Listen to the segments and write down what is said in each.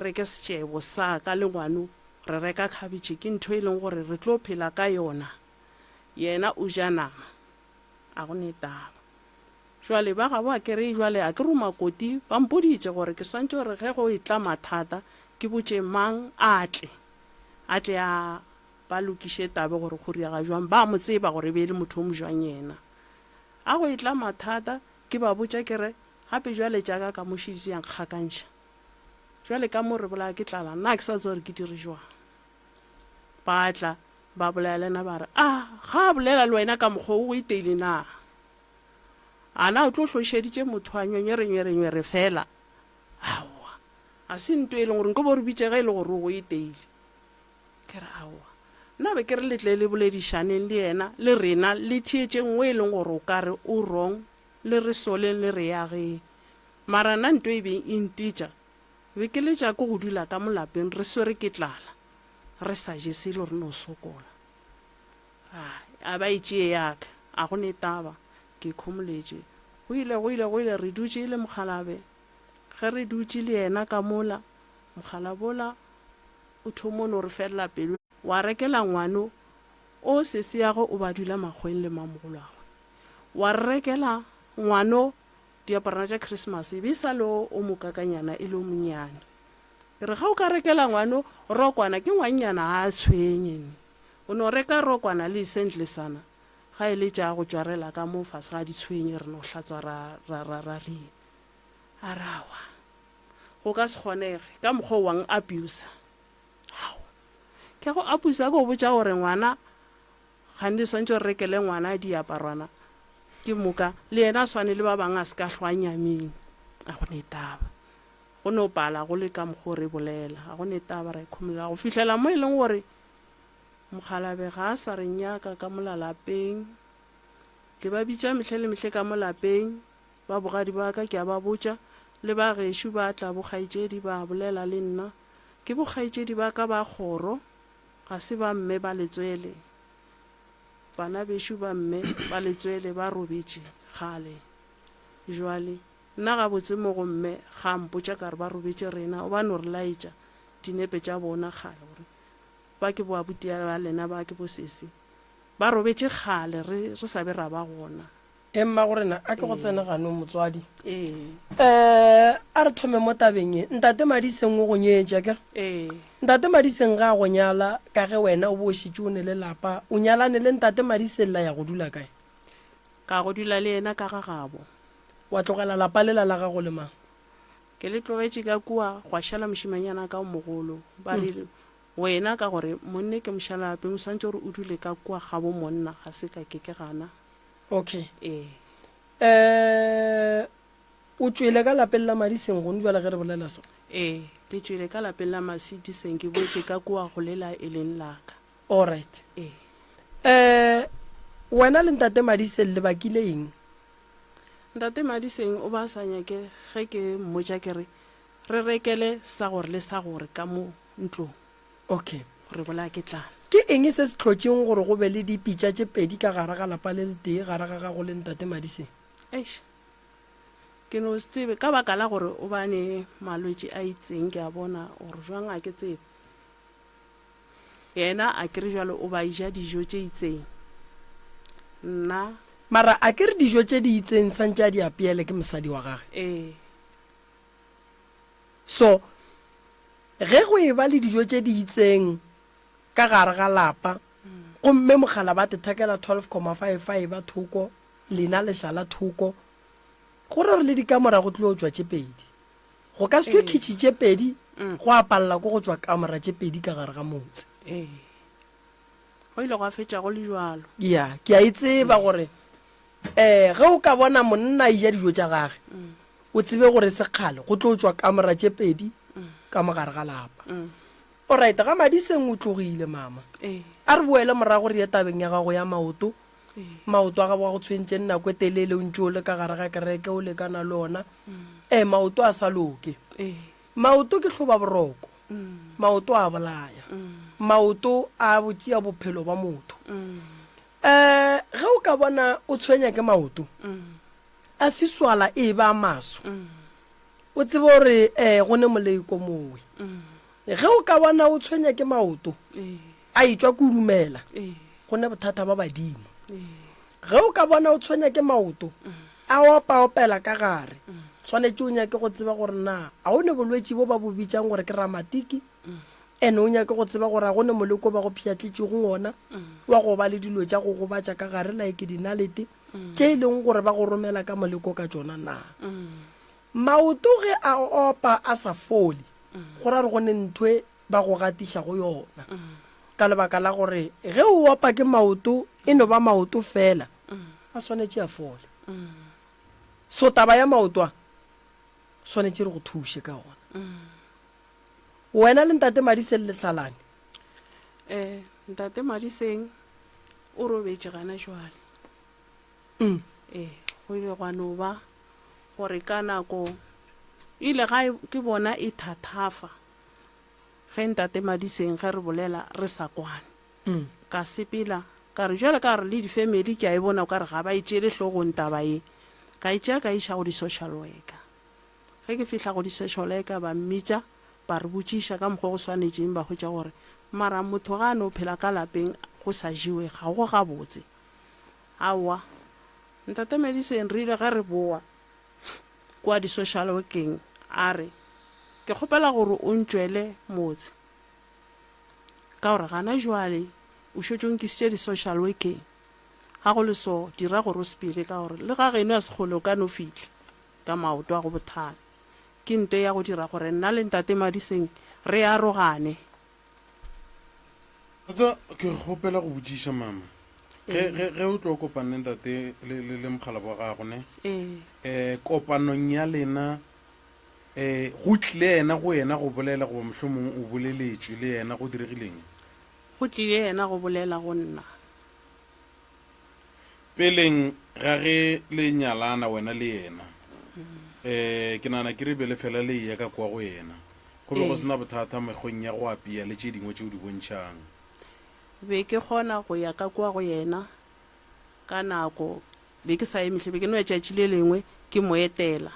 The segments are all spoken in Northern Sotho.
Reke setšebo sa ka le ngwano re reka khabitšhe ke ntho e leng gore re tlo phela ka yona. Yena o ja nama. A go ne taba. Jwale ba gabo a ke re jwale a ke re o makoti ba mpoditše gore ke swantše gore ge go etla mathata ke botše mang a tle a tle a ba lokiše tabe gore go riega jwang ba mo tseba gore e be e le motho o mojwang yena. A go etla mathata ke ba botša ke re gape jwale tša ka ka mo šeditše ya nkgakantšha. Jwale ka mo re bolaya ke tlala, nna ga ke sa tseba gore ke dire jwang. Ba tla, ba bolaya le nna ba re, A, ga a bolela le wena ka mokgwa wo o iteile na? A na o tlo hlošeditše motho a nywanywerenywere fela? Aowa, ga se nto e leng gore nko bo re bitše ge e le gore o go iteile. Ke re, Aowa, nna be ke re le tle le boledišaneng le yena, le rena, le theetšeng o e leng gore o ka re o wrong, le re soleng le re ageng. Mara nna nto e beng e ntetša, be ke letša ke go dula ka mo lapeng re swere ke tlala, re sa je selo re no sokola. A, a ba e tšee ya ka, a go ne taba, ke ikhomoletše. Go ile, go ile, go ile, re dutše le mokgalabe. Ge re dutše le yena ka mola, mokgalabe ola o thomo no re felela pelo. Wa rekela ngwano o sesiagwe o ba dula makgweng le mamogolwagwe. Wa re rekela ngwano Diaparwana tša Christmas e be e sa le o mokakanyana e le o monnyane. Ke re ga o ka rekela ngwano rokwana ke ngwannyana ga a tshwenye. O no reka rokwana le sentlesana ga e le tša go tšwarela ka mo fase ga di tshwenye re no hlatswa ra ra ra ra rie. A re aowa go ka se kgonege ka mokgwa o wang abuser. Ao ke a go abuser ke go botša gore ngwana Gantši swantše o rekele ngwana diaparwana ke moka le yena a swane le ba bangwe a se ka hlwa a nyamile. A go ne taba. Go no pala go le ka mokgwa o re bolela. Ga go ne taba ra ikhomolela go fihlela mo e leng gore mokgalabje ga a sa re nyaka ka mola lapeng. Ke ba bitša mehle le mehle ka mo lapeng, ba bogadi ba ka ke a ba botša, le ba gešo ba tla bokgaetšedi ba bolela le nna. Ke bokgaetšedi ba ka ba kgoro. Ga se ba mme ba letswele. Bana bešo ba mme ba letswele ba robetše kgale. Jwale, nna gabotse mo go mme ga a mpotša ka re ba robetše rena, o ba no re laetša dinepe tša bona kgale gore ba ke bo abuti ba lena ba ke bo sesi. Ba robetše kgale re re sa be ra ba gona. E mmagorena, a ke go tsene ganong motswadi. Ee. Eh, a re thome mo tabeng ye. Ntate Madiseng o go nyetše, akere? Ee. Ntate Madiseng ga a go nyala, ka ge wena o bo o šetše o ne le lapa, o nyalane le Ntate Madiseng la ya go dula kae? Ka go dula le yena ka ga gabo. Wa tlogela lapa lela la gago le mang? Ke le tlogetše ka kua, gwa šala mošemanyana ka o mogolo. Ba re, Wena ka gore monne ke mošalalapeng, o swanetše gore o dule ka kua gabo monna, ga se ka ke ke gana. Okay. Ee. Eh, o tšwele ka lapeng la Madiseng gone jwale ge re bolela so? Ee, ke tšwele ka lapeng la Masidiseng, ke boetše ka kua go lela e leng la ka. All right. Ee. Eh, wena le Ntate Madiseng le bakile eng? Ntate Madiseng o ba sa nyake ge ke mmotša ke re re rekele sa gore le sa gore ka mo ntlong. Okay. Re bolaya ke tlala. Ke eng se se hlotšeng gore go be le dipitša tše pedi ka gare ga lapa le letee gare ga gago le Ntate Madiseng? Eish. Ke no se tsebe ka baka la gore o ba ne malwetši a itseng ke a bona gore jwang a ke tsebe. Yena a ke re jwale o ba eja dijo tše itseng. Nna. Mara a ke re dijo tše di itseng santše a di apeele ke mosadi wa gage? Ee. So Ge go eba le dijo tše di itseng ka gare ga lapa, gomme mogala ba tethekela 12,5 a eba thoko, lena le šala thoko, go ra gore le dikamora go tlo tšwa tše pedi. Go ka se tšwe khitšhi tše pedi, go a palela ko go tšwa kamora tše pedi ka gare ga motse. Ee. Go ile gwa fetša go le bjalo. Ya, ke a e tseba gore um ge o ka bona monna a eja dijo tša gage, o tsebe gore se kgale go tlo tšwa kamora tše pedi ka mo gare ga lapa. Alright, ga Madiseng o tlogile mama. A re boele morago re ye tabeng ya gago ya maoto. Maoto a gago a go tshwentšeng nako e telele o ntše o le ka gare ga kereke o lekana le ona. Ee, maoto a sa loke. Maoto ke hloba boroko. Maoto a bolaya. Maoto a tšea bophelo ba motho. Um ge o ka bona o tshwenya ke maoto, a siswala e ba maso. O tsebe gore um go ne moleko mowe. Ge o ka bona o tshwenya ke maoto a etšwa kudumela, go ne bothata ba badimo. Ge o ka bona o tshwenya ke maoto a opaopela ka gare, tshwanetše o nyake go tseba gore na a o ne bolwetši bo ba bo bitšang gore ke ramatiki, and o nyake go tseba gore a go ne moleko ba go pšhatletšego ona wa go ba le dilo tša go gobatša ka gare like dinalete tše e leng gore ba go romela ka moleko ka tšona na. Maoto ge a opa a sa fole, go ra gore go ne ntho e ba go gatiša go yona. Ka lebaka la gore ge o opa ke maoto, e no ba maoto fela, a swanetše a fole. So taba ya maoto a, swanetše re go thuše ka ona. Wena le Ntate Madiseng le hlalane? Eh, Ntate Madiseng o robetše gana jwale. Ee, go ile gwa no ba gore ka nako ile ga ke bona e thathafa ge Ntate Madiseng ge re bolela re sa kwane. Ka sepela ka re jwale ka gore le di-family ke a e bona o ka re ga ba e tšeele hlogong taba ye. Ka e tšea ka e iša go di-social worker. Ge ke fihla go di-social worker ba mmitša ba re botšiša ka mokgwa o go swanetšeng ba hwetša gore mara motho ga a no phela ka lapeng go sa jewe ga go gabotse. Aowa. Ntate Madison re ile ge re boa kua di-social workeng a re, Ke kgopela gore o ntšwele motse ka gore gana jwale o šetše o nkisitše di-social workeng. Ga go le so, dira gore o sepele ka gore le ga geno ya Sekgole o ka no fihla ka maoto a go bothata. Ke nto ya go dira gore nna le Ntate Madiseng re arogane. Wa tseba, ke kgopela go botšiša, mama. Ge, ge, ge o tlo kopana le ntate le, le, le mokgalabo wa gago, ne? Ee. Eh, kopanong ya lena, eh, go tlile yena go yena go bolela goba mohlomong o boleletšwe le yena, go diregileng? Go tlile yena go bolela go nna. Peleng ga ge le nyalana wena le yena, um ke nagana ke re be le fela le eya ka kwa go yena, go be go se na bothata mekgweng ya go apea le tše dingwe tše o di bontšhang. Be ke kgona go ya ka kwa go yena ka nako, be ke sa emihle, be ke no ya tšatši le lengwe ke mo etela.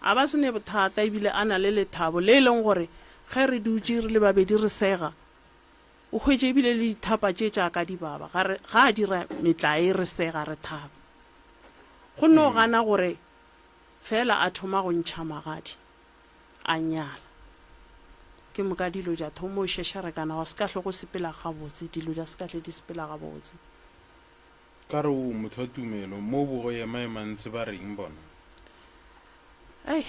A ba se ne bothata ebile a na le lethabo le e leng gore ge re dutše re le babedi re sega, O hwetše ebile le dithapa tše tša ka di baba ga re, ga a dira metlae re sega re thaba. Go no gana gore feela a thoma go ntšha magadi, a nyala. Ke moka dilo dya thoma go šešarekana gwa se ka hlwe go sepela gabotse, dilo dya se ka hle di sepela gabotse. Ka re o motho wa tumelo, mo bo go emaema ntshe ba reng bona? Ei,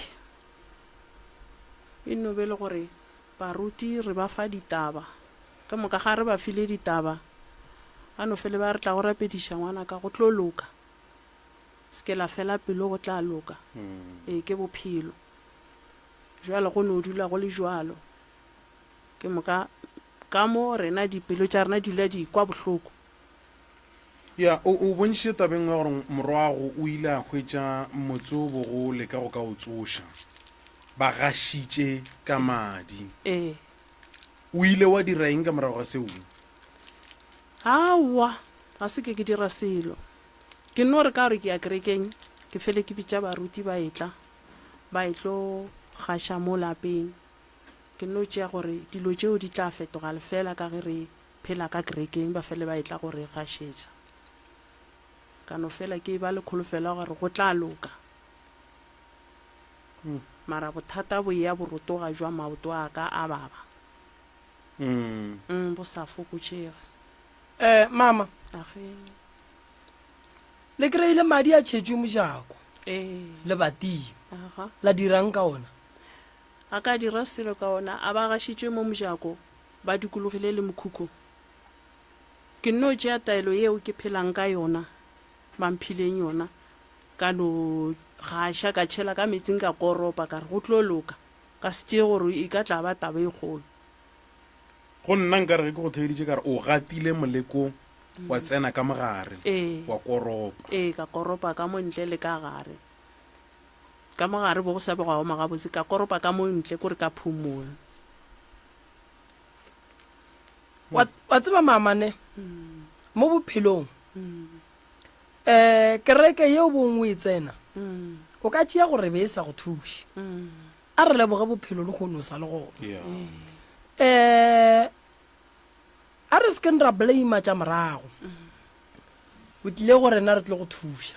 e no be le gore Baruti re ba fa ditaba. Ke moka ga re ba file ditaba, ba no fele ba re tla go rapediša ngwanaka, go tlo loka. Se ke la fela pelo go tla loka. Ee, ke bophelo. Jwale go no dula go le jwalo. Ke moka ka mo rena dipelo tša rena di dula di kwa bohloko. Ya, o, o bontšhitše tabeng ya gore morwago o ile a hwetša motse o bogo leka go ka o tsoša. Ba gašitše ka madi. Ee. O ile wa dira eng ka morago ga seo? Aowa, ga se ke ke dira selo. Ke no re ka gore ke ya kerekeng, ke fele ke bitša baruti ba etla, ba etlo gaša mo lapeng. Ke no tšea gore dilo tšeo di tla fetoga lefela ka ge re Phela ka kerekeng ba fele ba etla go re gašetša. Ka no fela ke eba le kholofelo ya gore go tla loka. Mara bothata bo eya bo rotoga jwa maoto a ka a baba. Mm, bo sa fokotšege. Eh, mama. Age. Le kry-ile madi a tšhetšwe mojako. Ee. Lebating. Aga. La dirang ka ona? A ka dira selo ka ona, a ba gašitšwe mo mojako. Ba dikologile le mokhukhu. Ke nno tšea taelo yeo ke phelang ka yona, ba mphileng yona, ka no gaša, ka tšhela ka meetseng, ka koropa, ka re go tlo loka. Ka se tšee gore e ka tla ba taba e kgolo. Go nna nkare ge ke go theeditše ka re o gatile moleko wa tsena ka mogare Ee. wa koropa. Ee, ka koropa ka mo ntle le ka gare. Ka mo gare bo go sa be gwa oma gabotse, ka koropa ka mo ntle kore ka phumola. Wa, wa tseba mama ne, mo bophelong, eh, kereke yeo bong o e tsena, o ka tšea gore be e sa go thuše. A re leboge bophelo lehono o sa le gona. Yeah. Eh a re sekeng ra blame tša morago. O tlile go rena re tle go thuša.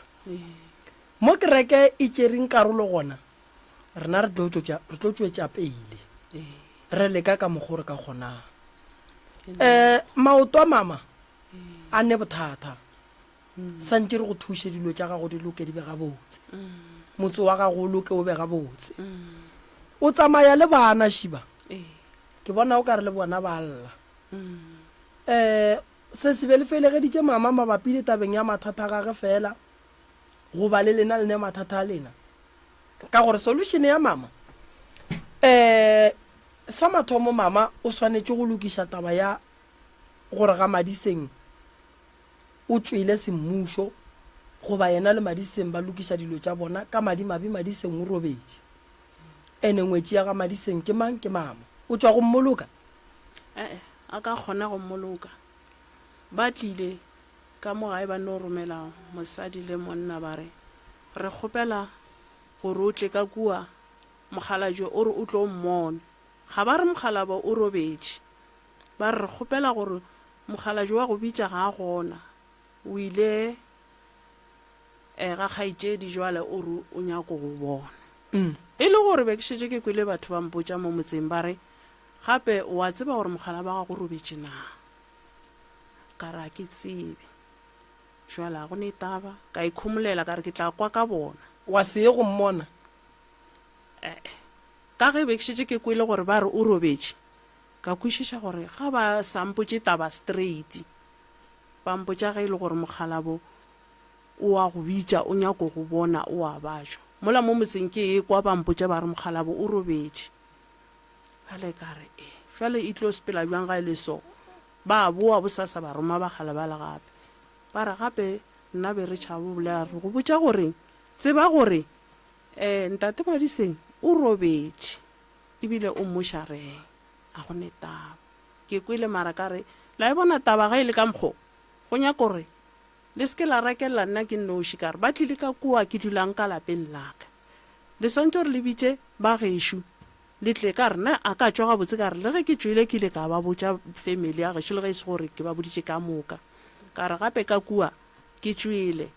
Mo kereke e tšereng karolo gona, rena re tlo tšwetša re tlo tšwetša pele. Re leka ka mokgo re ka kgonang. Eh maoto a mama a ne bothata. Santše re go thuše dilo tša gago di loke di be gabotse. Motse wa gago o loke o be gabotse. O tsamaya le bana Shiba. Ke bona o ka re le bona ba lla. Um se se be le felegeditše mama mabapi le tabeng ya mathata a gage fela goba le lena le ne mathata a lena? Ka gore solution ya mama um sa mathomo mama o swanetše go lokiša taba ya gore ga Madiseng o tšwele semmušo goba yena le Madiseng ba lokiša dilo tša bona ka madimabe Madiseng o robetše. Ene ngwetši ya ga Madiseng ke mang? Ke mama. O tšwa go mmoloka? E-e, a ka kgona go mmoloka. Ba tlile ka mo gae ba no romela mosadi le monna ba re, Re kgopela gore o tle ka kua, mokgalabje o re o tlo mmona. Ga ba re mokgalabje o robetše. Ba re, Re kgopela gore mokgalabje wa go bitša ga a gona, o ile eh, ga kgaetšedi jwale o re o nyako go bona. E le gore be ke šetše ke kwele batho ba mpotša mo motseng ba re, Gape o a tseba gore mokgalabje wa gago o robetše na? Ka re, A ke tsebe. Jwale ga go ne taba. Ka ikhomolela ka re ke tla kwa ka bona. Wa se ye go mmona? E-e. Ka ge be ke šetše ke kwele gore ba re o robetše, ka kwešiša gore ga ba sa mpotše taba straight, ba mpotša ge e le gore mokgalabo o a go bitša o nyako go bona o a bajwa. Mola mo motseng ke ekwa ba mpotša ba re mokgalabo o robetše. Bjale ka re, E, bjale e tlo sepela bjang ga e le so? Ba boa bosasa ba roma bakgala bale gape. Ba re gape nna be re tšhaba go bolela re go botša gore tseba gore um ntate Madiseng o robetše ebile o mošareng. A go ne taba. Ke kwele mara ka re, La e bona taba ge e le ka mokgo? Go nyaka gore Le se ke la rakelela nna ke nnoši, ka re, Ba tlile ka kua ke dulang ka lapeng la ka. Le swanetše gore le bitše ba gešo, le tle. Ka re, Na a ka tšwa gabotse? Ka re, Le ge ke tšwele ke ile ka ba botša family ya gešo, le ge e se gore ke ba boditše ka moka. Ka re, Gape ka kua ke tšwele,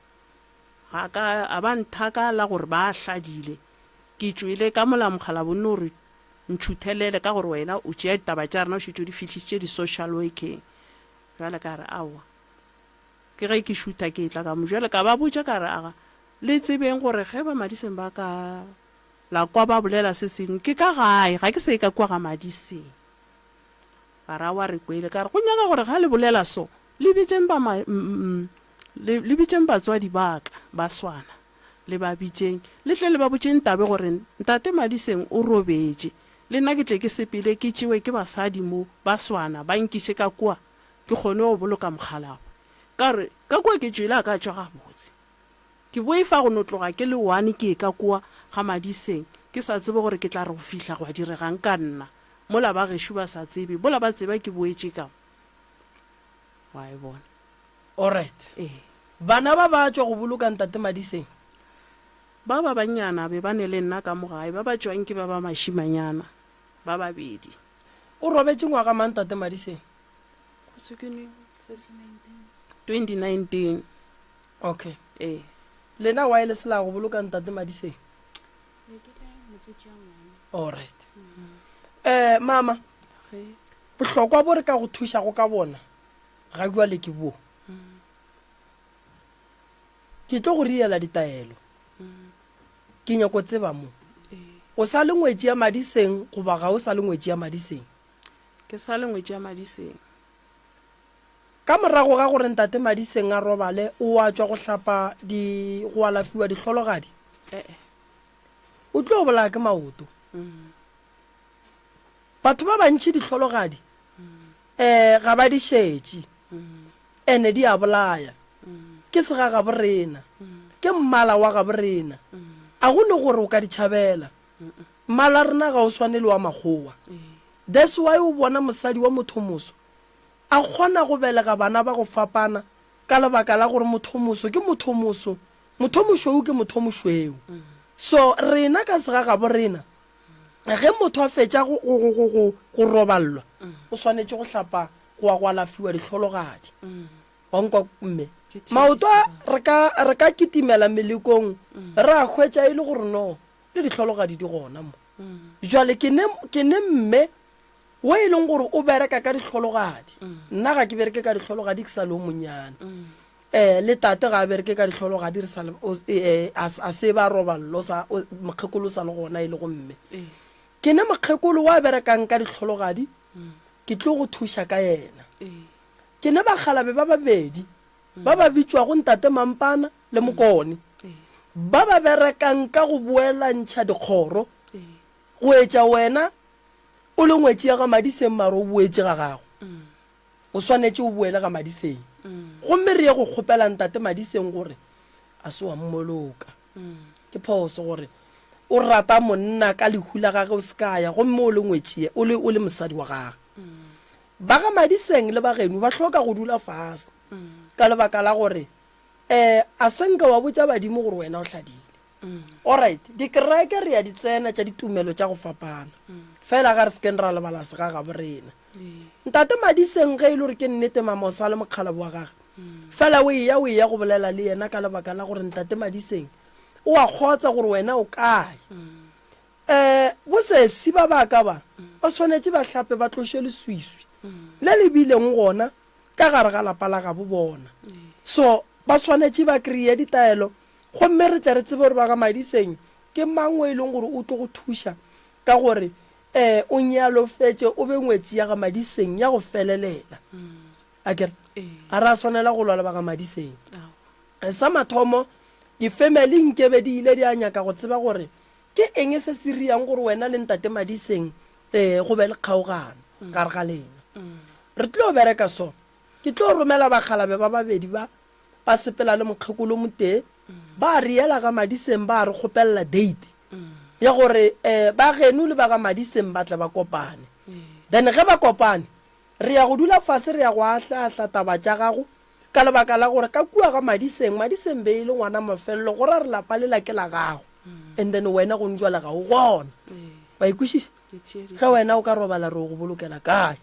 ga ka a ba nthaka la gore ba hladile. Ke tšwele ka mola mokgalabje o nno re, Ntšhuthelele, ka gore wena o tšea ditaba tša rena o šetše o di fihlišitše di-social work-eng. Bjale ka re, Aowa. Ke ge ke šutha ke etla ka mo. Bjale ka ba botša ka re, Aga, le tsebeng gore ge ba Madiseng ba ka la kwa ba bolela se sengwe, ke ka gae, ga ke sa ye ka kua ga Madiseng. Ba re, Aowa, re kwele. Ka re, Go nyaka gore ga le bolela so, le bitšeng ba ma, le, le bitšeng batswadi ba ka ba swana, le ba bitšeng, le tle le ba botšeng tabe gore Ntate Madiseng o robetše, le nna ke tle ke sepele ke tšewe ke basadi mo ba swana, ba nkiše ka kua ke kgone go boloka mokgalabje. Ka re, Ka kua ke tšwele a ka tšwa gabotse. Ke boifa go no tloga ke le one ke ye ka kua ga Madiseng, ke sa tsebe gore ke tla re go fihla gwa diregang ka nna, mola ba gešo ba sa tsebe, bola ba tseba ke boetše ka mo. Wa e bona? Alright. Ee. Bana ba ba tšwa go boloka Ntate Madiseng? Ba ba bannyana be ba ne le nna ka mo gae, ba ba tšwang ke ba ba mašimanyana ba babedi. O robetše ngwaga mang Tate Madiseng? Go se ke neng se se 2019. Okay. Ee. Lena why le se la go boloka Ntate Madiseng? Be ke le motswetši wa ngwana. Alright. Eh mama, Ge bohlokwa bo re ka go thušago ka bona ga jwale ke bo. Ke tlo go riela ditaelo. Ke nyako tseba mo. ee. O sa le ngwetši ya Madiseng goba ga o sa le ngwetši ya Madiseng? Ke sa le ngwetši ya Madiseng. Ka morago ga gore Ntate Madiseng a robale, o a tšwa go hlapa di, go alafiwa dihlologadi. E-e. O tlo bolaya ke maoto. Batho ba bantši dihlologadi um ga ba di šetše, ene di a bolaya. Ke segagaborena, ke mmala wa gaborena. A go ne gore o ka di tšhabela. Mmala rena ga o swane le wa makgowa. That's why o bona mosadi wa mothomoso a kgona go belega bana ba go fapana ka lebaka la gore mothomoso ke mothomoso, mothomošweu ke mothomošweu. So rena ka segagabo rena. Ge motho a fetša go, go, go, go, go, go roballwa, o swanetše go hlapa go wa go alafiwa dihlologadi. Wa nkwa mme? Ke theeditše Maoto a ba. re ka, re ka kitimela melekong, ra hwetša e le gore no, le dihlologadi di gona mo. Jwale ke ne, ke ne mme wo e leng gore o bereka ka dihlologadi. Nna ga ke bereke ka dihlologadi ke sa le o monnyane. Eh, le tate ga a bereke ka dihlologadi re sa le, o, eh, a, a se ba roballo sa, o, mokgekolo o sa le gona e le go mme. Ke ne mokgekolo wa berekang ka dihlologadi, ke tlo go thuša ka yena. Ke ne bakgalabe ba babedi ba ba bitšwago Ntate Mampana le Mokone, ba ba berekang ka go boelantšha dikgoro go etša wena o le ngwetši ya ga Madiseng mara o boetše ga gago. O swanetše o boele ga Madiseng. Gomme re ye go kgopela Ntate Madiseng gore a se wa mmoloka. Ke phoso gore o rata monna ka lehu la gage o se ka ya gomme o le ngwetši o le o le mosadi wa gage. Ba ga Madiseng le ba geno ba hloka go dula fase ka lebaka la gore um a se nka wa botša badimo gore wena o hladile. Alright, dikereke re ya di tsena tša ditumelo tša go fapana, fela ga re sekeng ra lebala segagabo rena. Ntate Madiseng ge e le gore ke nnete mama o sa le mokgalabo wa gage, fela o eya o eya go bolela le yena ka lebaka la gore ntate Madiseng o a kgotsa gore wena o kae. Um bosesi ba ba ka ba ba swanetše ba hlape ba tloše leswiswi le le bileng gona ka gare ga lapa la gabo bona. So ba swanetše ba kreye ditaelo gomme re tle re tsebe gore ba ga Madiseng ke mang o e leng gore o tlo go thuša ka gore um o nyalofetše o be ngwetši ya ga Madiseng ya go felelela. A kere ga re a swanela go lwa le ba ga Madiseng. Sa mathomo difemeli nkebe di ile di a nyaka go tseba gore Ke eng se se riang gore wena le Ntate Madiseng um go be le kgaogano gare ga lena? Re tlo bereka so. Ke tlo romela bakgalabe ba babedi ba, ba sepela le mokgekolo motee, ba re yela ga Madiseng ba re kgopelela date ya gore um ba geno le ba ga Madiseng ba tle ba kopane. Then ge ba kopane, re ya go dula fase re ya go ahlaahla taba tša gago Ka lebaka la gore ka kua ga Madiseng, Madiseng be e le ngwana mafelelo, go ra re lapa lela ke la gago. And then wena gong jwale ga o gona. Wa e kwešiša? Ge wena o ka robala re o go bolokela kae?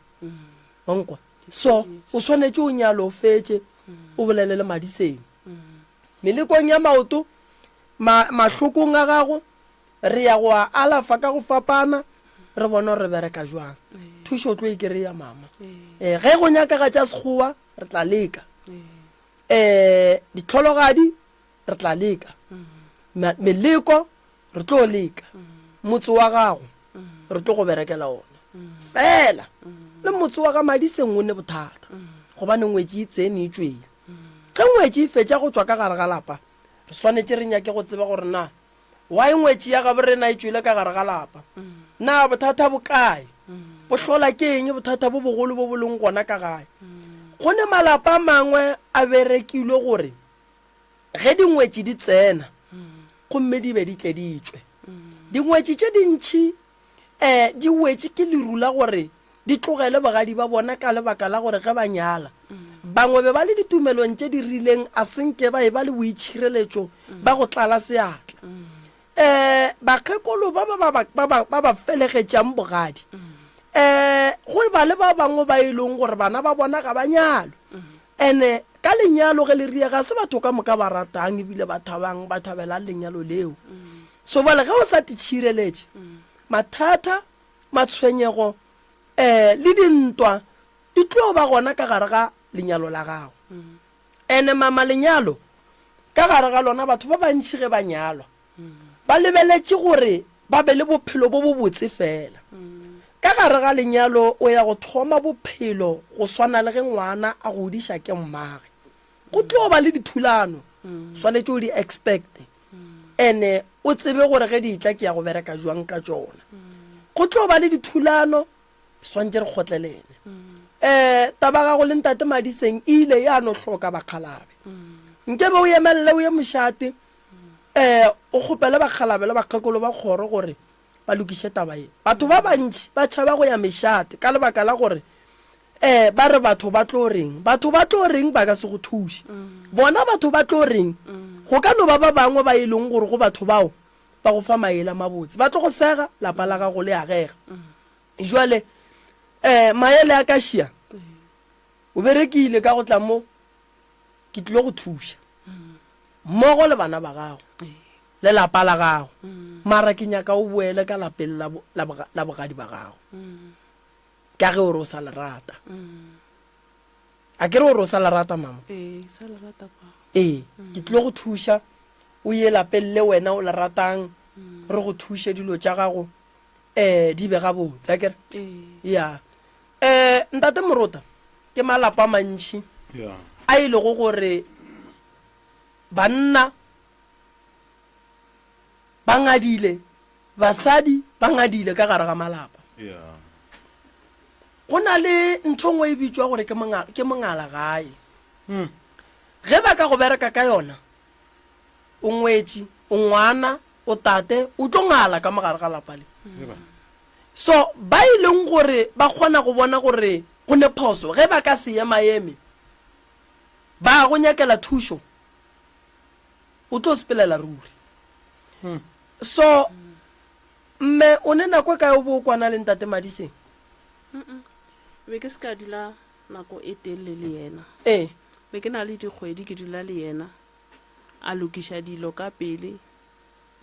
Wa nkwa? So, o swanetše o nyale o fetše, o bolele le Madiseng. Melekong ya maoto, ma, mahlokong a gago, re ya go a alafa ka go fapana, re bone gore re bereka jwang. Thušo o tlo e kry-a mama. Eh, ge go nyakega tša Sekgowa, re tla leka um ditlhologadi re tla leka meleko re tlo leka motse wa gago re tlo go berekela ona fela le motse wa ga madiseng o ne bothata gobane ngwetši e tsene e tšwele ge ngwetši e fetša go tšwa ka gare ga lapa re swanetše re nyake go tseba gore na Why ngwetši ya gabo rena e tšwele ka gare ga lapa? Na bothata bo kae? Bo hlola ke eng bothata bo bogolo bo bo leng gona ka gae? Go ne malapa a mangwe a berekilwe gore ge dingwetši di tsena gomme di be di tle di tšwe. Dingwetši tše dintši um di wetše ke leru la gore di tlogele bogadi ba bona ka lebaka la gore ge ba nyala bangwe be ba le ditumelong tše di rileng a senke ba e ba le boitšhireletšo ba go tlala seatla um bakgekolo ba ba ba ba ba felegetšang bogadi um go ba le ba bangwe ba e leng gore bana ba bona ga ba nyalwe ene ka lenyalo ge le rie ga se batho ka moka ba ratang ebile ba thabang ba thabelang lenyalo leo So bjale ge o sa titšhireletše, mathata, matshwenyego um le dintwa di tlo ba gona ka gare ga lenyalo la gago. Ene mama lenyalo ka gare ga lona batho ba bantši ge ba nyalwa ba lebeletše gore ba be le bophelo bo bobotse fela. Ka gare ga lenyalo o ya go thoma bophelo go swana le ge ngwana a godiša ke mmage. Go tlo ba le dithulano, swanetše o di expecte. Ene o tsebe gore ge di tla ke ya go bereka jwang ka tšona. Go tlo ba le dithulano, re swantše re kgotlelele. Um taba gago le ntate Madiseng e ile ya no hloka bakgalabe. Nke be o emelele o ye mošate, um o kgopele bakgalabe le bakgekolo ba kgoro gore ba lokiše taba ye. Batho ba bantši ba tšhaba go ya mešate ka lebaka la gore um ba re batho ba tlo reng. Batho ba tlo reng ba ka se go thuše. Bona batho ba tlo reng, go ka no ba ba bangwe ba e leng gore go batho bao. ba go fa maele a mabotse. Ba tlo go sega, lapa la gago le agega. Jwale um maele a ka šia, o berekile ka go tla mo, ke tlilo go thuša mmogo le bana ba gago le lapa la gago, mara ke nyaka o boele ka lapeng la bogadi ba gago ka ge o re o sa le rata. A ke re o re o sa le rata mama? Ee, sa le rata pa. Ee, ke tlilo go thuša o ye lapeng le wena o le ratang, re go thuše dilo tša gago um di be gabotse, a ke re? Ee. Ya. Um ntate Morota, ke malapa a mantši Yeah. a e lego gore banna ba ngadile, basadi ba ngadile ka gare ga malapa. Yeah. Go na le ntho nngwe e bitšwa gore ke monga, ke mongala gae. Ge ba ka go bereka ka yona, o ngwetši, o ngwana, o tate, o tlo ngala ka mogare ga lapa le. So ba e leng gore ba kgona go bona gore go ne phoso, ge ba ka se emaeme ba go nyakela thušo, o tlo sepelela ruri. So mme o ne nako e kae o bo o kwana le ntate Madiseng? Be ke se ka dula nako e telele le yena. Ee. Be ke na le dikgwedi ke dula le yena, a lokiša dilo ka pele,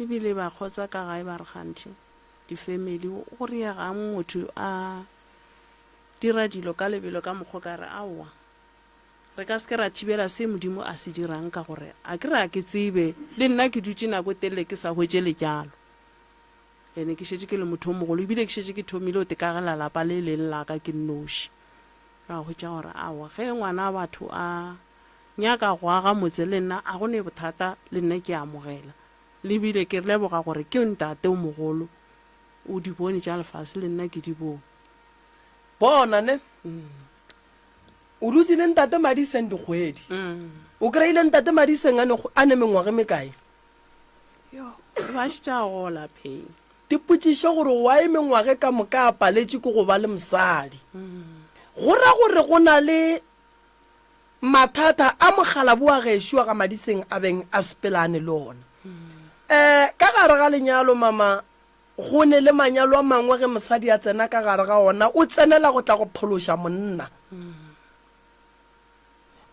ebile ba kgotsa ka gae ba re kganthe di-family go riegang motho a dira dilo ka lebelo ka mokgwa ka re aowa re ka se ke ra thibela se Modimo a se dirang ka gore a ke re a ke tsebe le nna ke dutše nako e telele ke sa hwetše lenyalo ene ke šetše ke le motho o mogolo ebile ke šetše ke thomile go tekagela lapa le leng la ka ke nnoši. Ra hwetša gore aowa ge ngwana batho a nyaka go aga motse le nna a go ne bothata le nna ke a amogela le bile ke leboga gore ke ntate o mogolo o di bone tša lefase le nna ke di bone. Bona ne o dutse le ntate Madiseng dikgwedi. O kry-ile ntate Madiseng a ne a ne mengwaga e mekae? Yo, ba šetše a gola pheng. Tipotšiše gore why mengwaga ka moka a paletše ke go ba le mosadi. Go ra gore go na le mathata a mokgalabo wa gešo wa ga Madiseng a beng a sepelane le ona. Um ka gare ga lenyalo mama Go ne le manyalo a mangwe ge mosadi a tsena ka gare ga ona, o tsenela go tla go phološa monna.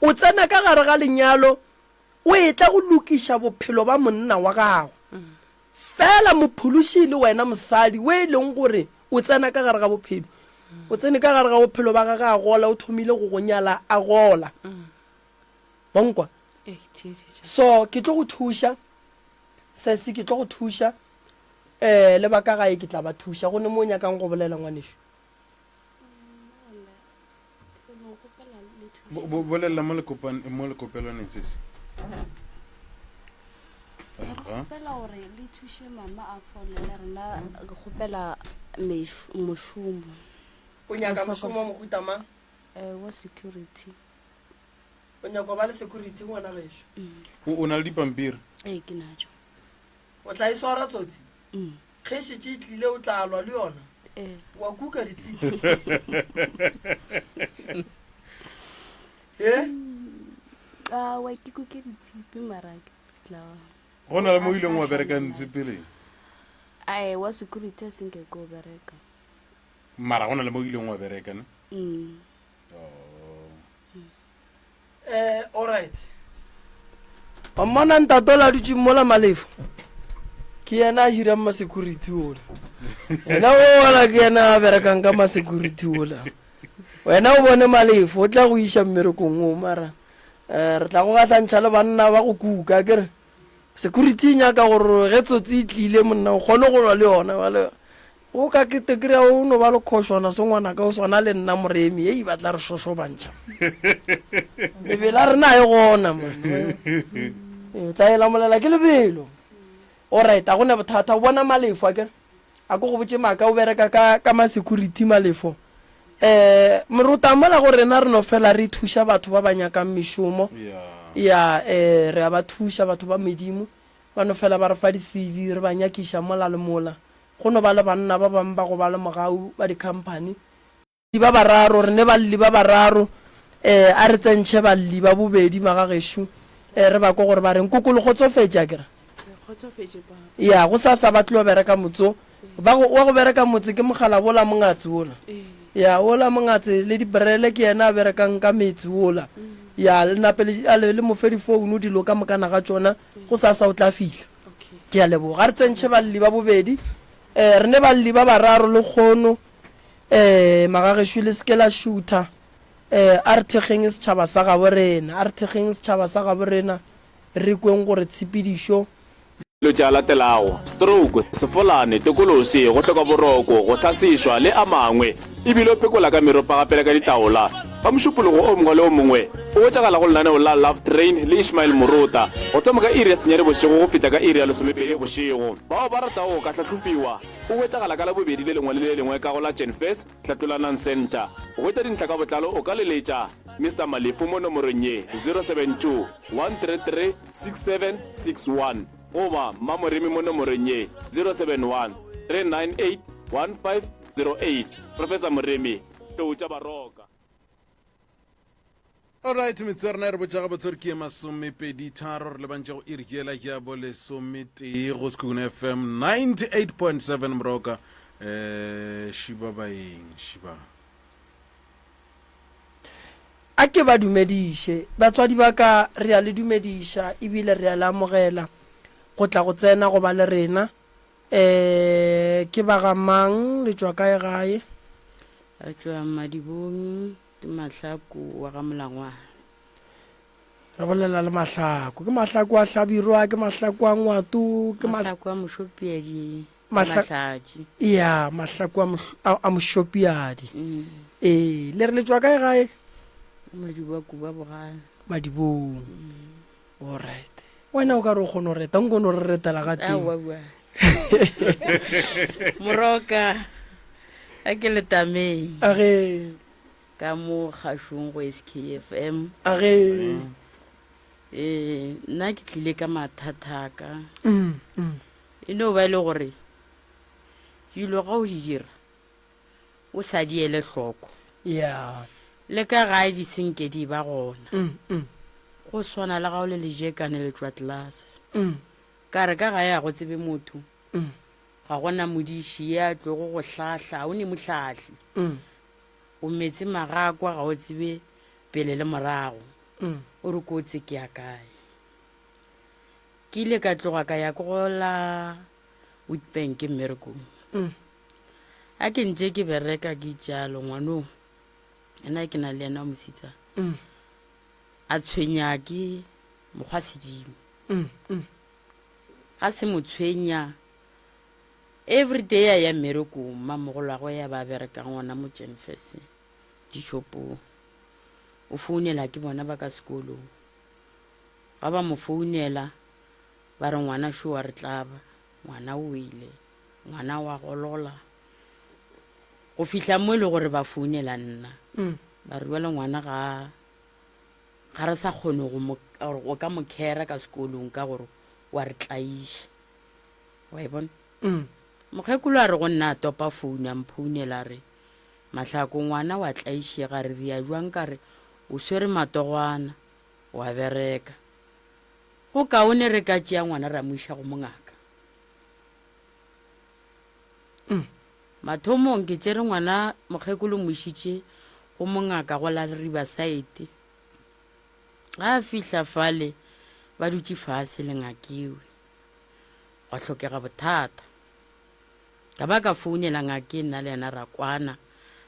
O tsena ka gare ga lenyalo o etla go lokiša bophelo ba monna wa gago. Fela mophološi e le wena mosadi o e leng gore o tsena ka gare ga bophelo. O tsene ka gare ga bophelo ba gage a gola, o thomile go go nyala a gola. Wa nkwa? So ke tlo go thuša, sesi ke tlo go thuša. Ee, le ba ka gae ke tla ba thuša. Go ne mo o nyakang go bolela, ngwanešu? Bo- bo- bolelela mo lekopan- mo lekopelwaneng sese Re Aha. kgopela gore le thuše mama a fole le rena re kgopela meš- mošomo O nyaka Go sokola. mošomo wa mohuta mang? eh, wa security O nyaka go ba le security ngwana gešo? o o na le dipampiri ee ke natšo O tla e swara tsotsi? Ge e šetše e tlile o tla lwa le yona? Ee. Wa kuka ditshipi? E? Awa ke kuke ditshipi mara ke tla go na le mo ileng wa bereka ntsi pele ae wa security a senke ke o bereka mara go na le mo ileng wa bereka ne mm. oh. Eh, alright. Wa mmona ntate ola dutšeng mola Malefo? Ke yena a hirang ma-security ola. Yena ola ke yena a berekang ka ma-security ola. Wena o bone Malefo o tla go iša mmerekong o mara eh, re tla go gahlantšha le banna ba go kuka ke re security e nyaka gore ge tsotsi e tlile monna o kgone go lwa le yona bale O ka ke te kry-a o no ba le khošwana se ngwanaka o swana le nna moremi ei ba tla re šošobantšha mebele a rena a e gona man o tla e lamolela ke lebelo alright a gone bothata o bona malefo a kere a ko go botse maaka o bereka ka ka ma-security malefo um morota mola go rena re no fela re thuša batho ba ba nyakang mešomo ya um re a ba thuša batho ba medimo ba no fela ba re fa di-cv re ba nyakiša mola le mola Go no ba le banna ba bangwe ba go ba le mogau ba dikhamphani. Ba bararo, re ne balli ba bararo. Eh, a re tsentšhe balli ba bobedi magagešo, eh, re ba kwe gore ba reng. Koko, le kgotsofetše, a ke re? Kgotsofetše papa. Ya, go sasa ba tlo bereka motse o. Ba go, wa go bereka motse ke mogala wola mongatse wola. Ya, wola mongatse le dibrele ke yena a berekang ka metse wola. Ya, le nape le, a le, le mo fe difounu dilo ka mokana ga tšona, go sasa o tla fihla. Ke a leboga. A re tsentšhe balli ba bobedi. Eh, re ne balli ba bararo lekgono. Eh, magagešo le se ke la šutha. Eh, a re thekgeng setšhaba sa gabo rena. A re thekgeng setšhaba sa gabo rena. Re kweng gore tshepedišo. Dilo tše a latelago, stroke, sefolane, tokolosi, go hloka boroko, go hlasešwa, le a mangwe, e bile o phekola ka meropa gape le ka ditaola. Ka Mošupologo o mongwe le o mongwe, o hwetšagala go lenaneo la Love Train le Ishmael Morota, go thoma ka iri ya senyane bošego go fihla ka iri ya lesomepedi bošego. Bao ba ratago go ka hlahlofiwa, o hwetšagala ka Labobedi le lengwe le le lengwe ka go la Genfest Hlatlolanang Centre. Go hwetša dintlha ka botlalo o ka leletša Mister Malefu mo nomorong ye, 072 133 6761 goba Mma Moremi mo nomorong ye, 071 398 1508. Professor Moremi, Tlou tša Baroka. Alright, metsotso ya rena e re botša gabotse gore ke ye masomepeditharo re lebantše go iri yela ya bolesometee go Sekhukhune FM 98.7 Moroka eh šiba baeng šiba A ke ba dumediše. Batswadi ba ka, re a le dumediša ebile re a le amogela go tla go tsena go ba le rena. Um ke ba ga mang, le tšwa kae gae? Re tšwa Madibong. Ke Mahlaku wa ga Molangwana. Re bolela le Mahlaku. Ke Mahlaku a Hlabirwa, ke Mahlaku a Ngwato, ke Mahlaku a Mošopiadi, Mahlatši. Ya, Mahlaku a a, a Mošopiadi. Mm. Ee, le re le tšwa kae gae? Madibo a Kuba Bogale. Madibong. Mm. All right. Wena o ka re o kgona go reta, nko no re retela ga teng. Aowa, aowa. Moroka, a ke letameng. A ge. Ka mo kgašong go SKFM. A ge. Ee, nna ke tlile ka mathata a ka. Mm, mm. E no ba e le gore dilo ga o di dira o sa di ele hloko. Yeah. Le ka gae di senke di ba gona. Mm, mm. Go swana le ga o le lejekane le tšwa tlelase. Mm. Ka re ka gae ga go tsebe motho. Mm. Ga gona modiši ye a tlogo go hlahla, ga o ne mohlahli. Mm. O metse magakwa ga o tsebe pele le morago. Mm. O re kotse ke ya kae. Ke ile ka tloga ka ya ko go la Witbank mmerekong. Mm. A ke ntše ke bereka ke itšalo ngwanong. Ena ke na le yena wa mosetsana. Mm. A tshwenya ke mokgwa sedimo. Mm, mm. Ga se mo tshwenya everyday a ya mmerekong mmamogolwagwe ya ba berekang gona mo Jenfes dishopong. O founela ke bona ba ka sekolong. Ga ba mo founela ba re ngwana šo wa re tlaba, ngwana o wele, ngwana wa golola. Go fihla mo e le gore ba founela nna. Mm. Ba re jwale ngwana ga ga re sa kgone go mo go ka mo khera ka sekolong ka gore wa re tlaiša. Wa e bona? Mm. Mokgekolo a re go nna a topa founu a mphounela a re Mahlako ngwana wa tlaišega re ria jwang ka re o swere matogwana wa bereka. Go kaone re ka tšea ngwana ra mo iša go mongaka. Mm. Mathomong ke tšere ngwana mokgekolo mo išitše go mongaka go la Riverside. Ga a fihla fale ba dutše fase le ngakiwe. Gwa hlokega bothata. Ka ba ka founela ngake nna le yena ra kwana,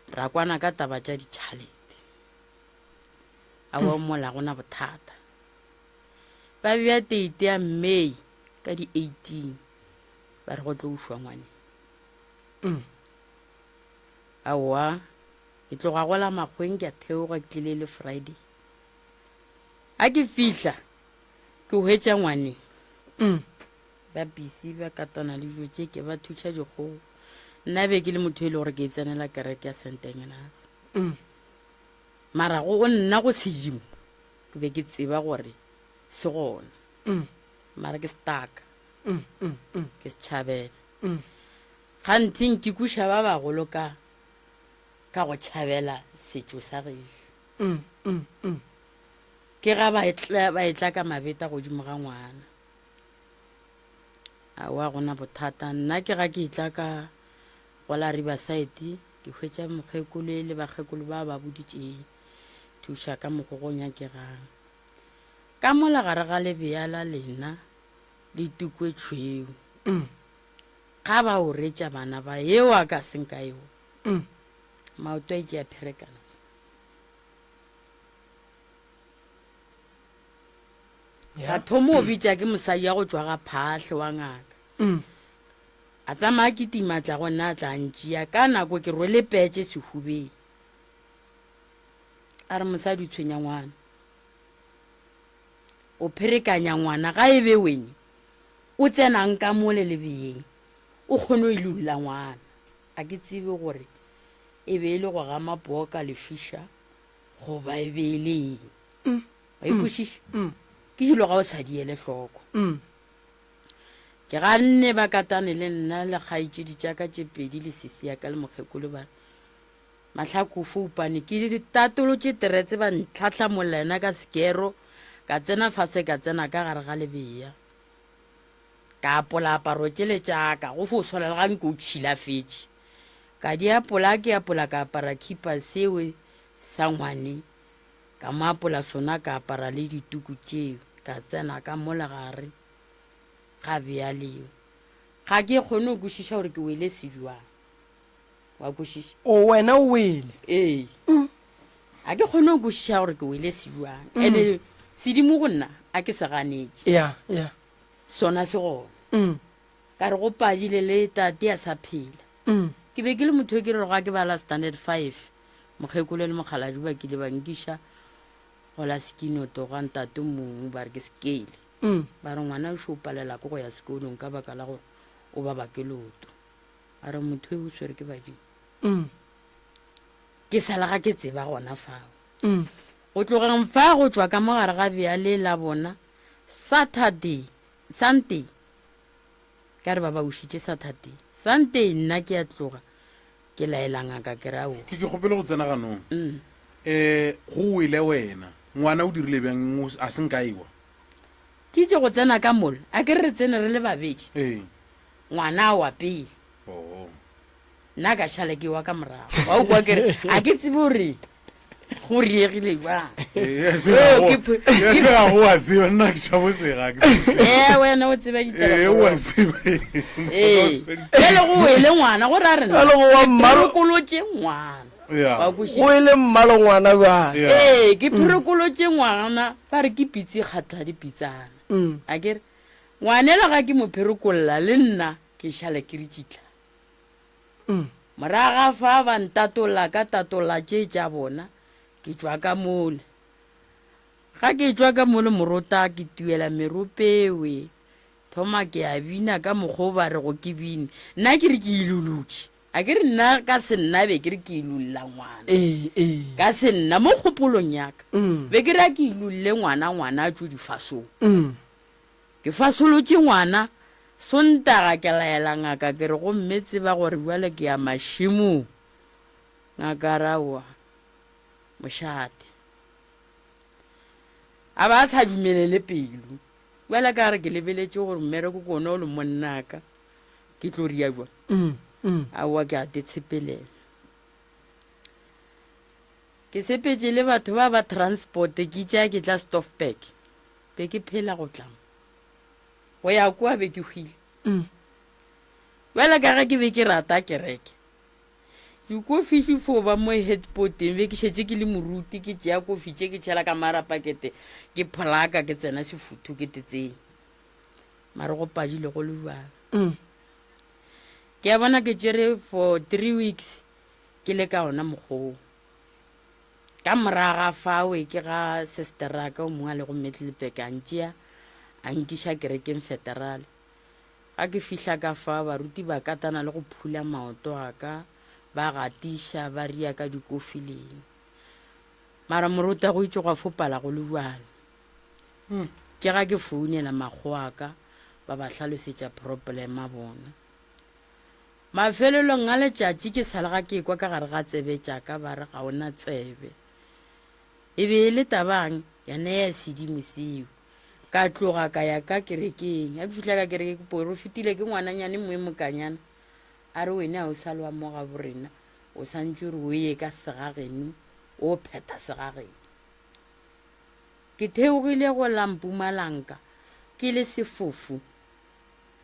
ra kwana ka taba tša ditšhalete. Aowa mola gona bothata. Ba bea teite ya May ka di 18 ba re go tlo ušwa ngwane. Mm. Aowa ke tloga go la makgweng ke a theoga ke tlile le Friday. A ke fihla ke hwetša ngwane. Mm. Ba busy ba katana le dijo tše ke ba thuša dikgogo. Nna be ke le motho e le gore ke e tsenela kereke ya St. Agnes. Mm. Mara go nna go sedimo ke be ke tseba gore se gona. Mm. Mara ke staka. Mm, mm, mm. Ke se tšhabela. Mm. Gantsi nkikuša ba bagolo ka ka go tšhabela setšo sa gešo. Mm, mm, mm. Ke ga ba etla, ba etla ka mabeta godimo ga ngwana. Aowa gona bothata. Nna ke ga ke etla ka go la Riverside ke hwetša mokgekolo e le bakgekolo ba ba boditšeng thuša ka mokgo go nyakegang. Ka mola gare ga lebea la lena le tukwe tšhweu. Mm. Ga ba o retša bana ba eo a ka seng ka eo. Mm. Maoto a itše a pherekana. Ka thoma o bitša ke mosadi ya go tšwa ga Phahle wa ngaka. Mm. A tsamaya kitima tla go nna a tla ntšea ka nako ke rwele petše sehubeng. A re mosadi o tshwenya ngwana. O pherekanya ngwana ga e be wene o tsenang ka mole lebeyeng o kgone o ilulla ngwana. A ke tsebe gore e be e le go gama poo ka lefiša goba e be e le eng. Mm. Wa ikwešiša? Mm. Ke dilo ga o sa di ele hloko. Mm. Ke ganne ba katane le nna le kgaetšedi tša ka tše pedi le sesi ya ka le mokgekolo ba re Mahlaku foupane ke tatolotše teretse ba ntlhatlhamolla yona ka sekero ka tsena fase ka tsena ka gare ga lebea ka apola aparo tšele tša ka go fo swana le ga nke o tšhilafetše ka di apola ke apola ka apara khipa sewe sa ngwane Ka mo apola sona ka apara le dituku tšeo, ka tsena ka mola gare ga bea leo. Ga ke kgone go kwešiša gore ke wele se jwang. Wa kwešiša? O wena o wele? Ee. Ga ke kgone go kwešiša gore ke wele se jwang. Mm. Ene sedimo go nna a ke se ganetše. Ya, ya. Sona se gona. Mm. Ka re go padile le tate a sa phela. Mm. Ke be ke le motho e ke re ga ke bala standard 5. Mokgekolo le mokgaladi ba kile ba nkiša go la Sekinoto ga ntate mongwe ba re ke Sekele. Mm. Ba re ngwana o šo palela ke go ya sekolong ka baka la gore o baba ke loto. A re motho e o swere ke badimo. Mm. Ke sala ga ke tseba gona fao. Mm. Go tlogeng fa go tšwa ka mogare ga bjale la bona Saturday, Sunday. Ka re ba ba ušitše Saturday. Sunday nna ke a tloga Ke laela ngaka ke re aowa. Ke ke kgopele go tsena ganong. Um go wele wena. Ngwana o dirile bjang o a se nka ewa? Ke itše go tsena ka mola, a ke re re tsene re le babedi. Ee. Ngwana a wa pele. Oo. Nna ka šala ke wa ka morago. Wa o kwa ke re a ke tsebe gore go riegile jwang. Ee, se ga go- Ke pho- ee, se ga go wa tseba, nna ke tšhabo sega, ke tsebe sega. Ee, wena o tseba ditaba Ee, gore- wa tseba. Ee. Bjale go wele ngwana go ra rena. Bjale go wa mmalo- Phorokolotše ngwana. Ya. Wa kwešiša? Go ele mmalo ngwana bjale. Ya. Ee, ke phorokolotše ngwana ba re ke pitse kgatla dipitsana. Mm. A ke re ngwanela ga ke mo pherokolola le nna ke šale ke re tšitla. Mm. Moraga fa ba ntatolla ka tatolla tše tša bona, ke tšwa ka mole. Ga ke tšwa ka mole morota ke tuela meropewe, thoma ke a bina ka mokgwa o ba rego ke bine. Nna ke re ke ilolotše. A ke re nna ka se nna be ke re ke ilolla ngwana. Ee, ee. Ka se nna mo kgopolong ya ka. Mm. Be ke re a ke ilolle ngwana, ngwana a tšwe difasong. Mm. Ke fasolotše ngwana, Sontaga ke laela ngaka ke re gomme tseba gore bjale ke ya mašemong. Ngaka a re aowa, mošate. A ba a sa dumelele pelo. Bjale ka re ke lebeletše gore mmereko ke ona o le monnaka, ke tlo ria jwang? Mm, mm. Aowa ke a te tshepelela. Ke sepetše le batho ba ba transport ke itše ke tla Stoffberg. Be ke phela go tla mo. Go ya kua be ke hwile. Mm. Bjale ka ge ke be ke rata kereke. Dikofi di fo ba mo headboardeng be ke šetše ke le moruti ke tšea kofi tše ke tšhela ka mara pakete ke pholaka ke tsena sefuthu ke tetseng. Mare go padile go le bjalo. Mm. Ke a bona ke tšere for 3 weeks ke le ka ona mokgoo. Ka morago ga fao ke ga sesteraka o mongwe a lego Middelburg a ntšea a nkiša kerekeng federale. Ga ke fihla ka fa baruti ba katana le go phula maoto a ka ba gatiša ba ria ka dikofi leng. Mara moruta go itše gwa fopala go le bjalo. Hmm. Ke ga ke founela makgowa a ka ba ba hlalosetša problem a bona. Mafelelong a letšatši ke sa le ga ke ekwa ka gare ga tsebe tša ka ba re ga o na tsebe. E be e le tabang yona ya sedimo seo. Ka tloga ka ya ka kerekeng. Ga ke fihla ka kereke ke porofetile ke ngwananyane moe mokanyana. A re wene a o sa le wa mo gabo rena, o santše o re o ye ka segageno, o phetha segageno. Ke theogile go la Mpumalanga ke le sefofu,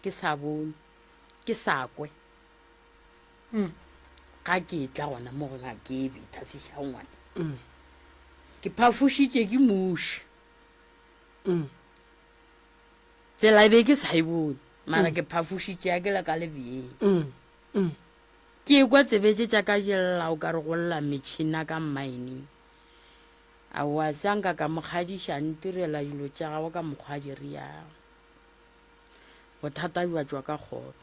ke sa bone, ke sa kwe. Ga ke tla gona mo go ngake e betha sešangwane. Ke phafošitše ke muši. Tsela e be ke sa e bone, mara ke phafošitše ya ke le ka lebjeng. Ke ekwa tsebe tše tša ka di lla o ka re go lla metšhina ka mmaeneng. Aowa, se a nka ka mo kgadiša, a ntirela dilo tša gagwe ka mokgwa a di riago. Bothata bja tšwa ka kgoro.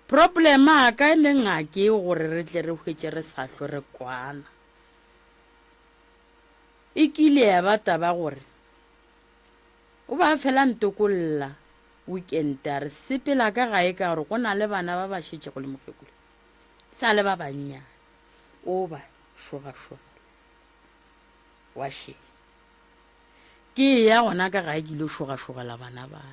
Problem a ka le ngake gore re tle re hwetše re sa hlwe re kwana. E kile ya ba taba gore o ba fela ntokolla weekend a re sepela ka gae ka gore go na le bana ba ba šetšego le mokgekolo sa le ba bannyane o ba šogašogela wa šeng ke ya gona ka gae ke ile šogašogela bana ba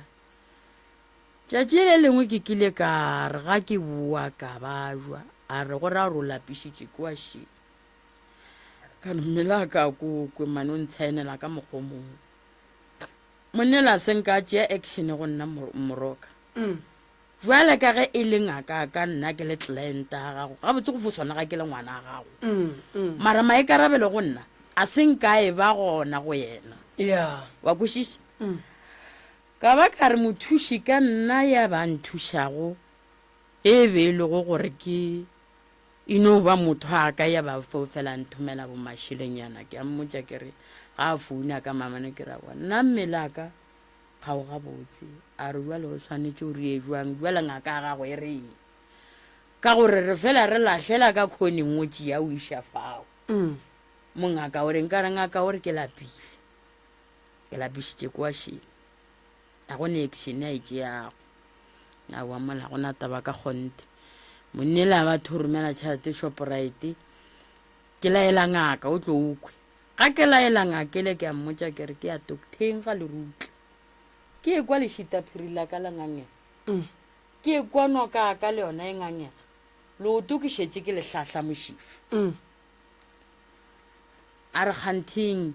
tšatši le lengwe ke kile ka re ga ke boa ka ba jwa a re go ra gore o lapišitše ke wa šeng ka no mmele ka ko kwe mane o ntshaenela ka mokgwa o mongwe monnela se nka tšea action go nna moroka mm. Bjale ka ge e le ngaka ka nna ke le client ya gago, gabotse go fo swana ga ke le ngwana wa gago. Mara maikarabelo go nna a se nka e ba gona go yena. Yeah. Wa kwešiša? Ka ba ka re mothuši ka nna ya ba nthušago e be e lego gore ke e no ba motho a ka ya ba fo fela nthomela bo mašelenyana. Ke a mmotša ke re ga a founa ka mamane ke ra bona nna mmele a ka Ga o gabotse. A re, Bjale o swanetše o re bjang? Bjale ngaka ya gago e reng? Ka gore re fela re lahlela ka khoneng o tšea o iša fao. Mongaka o reng? Ka re, Ngaka o re ke lapile. Ke lapišitše kwa šeng. Ga go ne action a e tšeago. Aowa mola go na taba ka kgonthe. Monnela ba thoromela tšhelete Shoprite. Ke laela ngaka o tlo o kwe. Ga ke laela ngakele ke a mmotša ke re ke ya toktheng ga lerutla. Ke ekwa lešitaphiri la ka la ngangega. Ke ekwa noka ya ka le yona e ngangega. Leoto ke šetše ke le hlahla mošifa. A re kgantheng